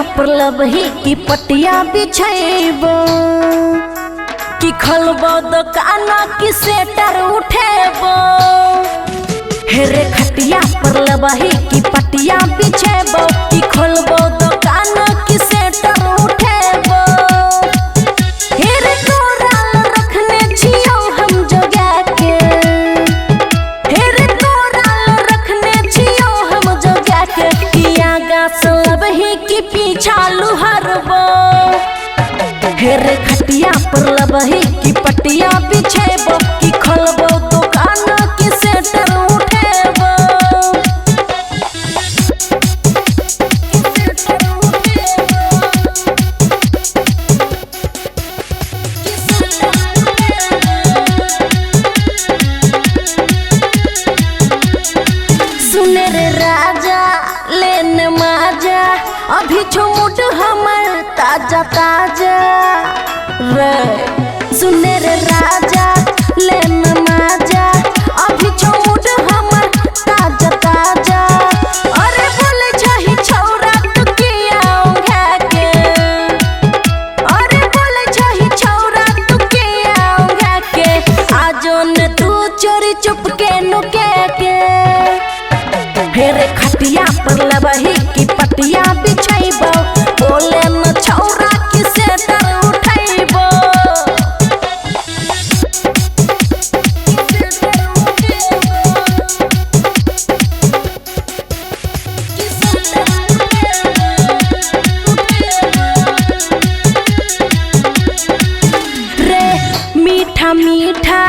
पर लबही की पटिया बिछैबो, कि खोलबो दुकान की सेटर उठेबो। हे रे खटिया पर लबही की पटिया बिछैबो, कि खोलबो दुकान की सेटर उठेबो। हे रे तोरा रखने छियौ हम जोगा के, हे रे तोरा रखने छियौ हम जोगा के, कि आगा से लबही की पीछा लुहरबो। हे रे खटिया पर लबही की पटिया बिछेबो, कि खोलबो दुकान की सेटर उठेबो। सुने रे राजा लेन माजा, अभी छो मुड हमर ताजा ताजा रे। सुने रे राजा लेन माजा, अभी छो मुड हमर ताजा ताजा। अरे बोले छही छौरा तू किया औंघा के, अरे बोले छही छौरा तू किया औंघा के, आजो ने तू चोरी चुप के नुके के। हे रे खटिया पर लबही की पटिया बिछैबो, बोले न छौरा की सेटर उठैबो। रे मीठा मीठा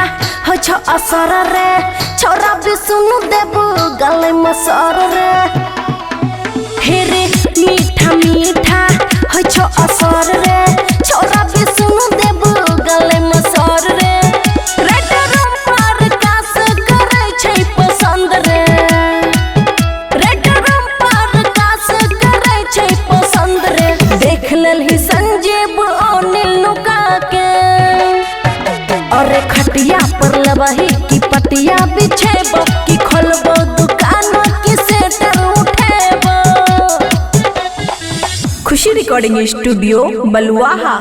हो छौ असर रे, छौरा बिसुन देबो गले मसर रे। हे रे मीठा मीठा हो छौ असर रे, छौरा बिसुन देबो गले मसर रे। रेडरम पर कास करै छै पसंद रे, रेडरम पर कास करै छै पसंद रे। देख लेलही संजीव अनिल नुका के, अरे खटिया पर लबही की पटिया बिछेबो, कि खोलबो दुकान की सेटर उठेबो। खुशी रिकॉर्डिंग स्टूडियो बलुआहा।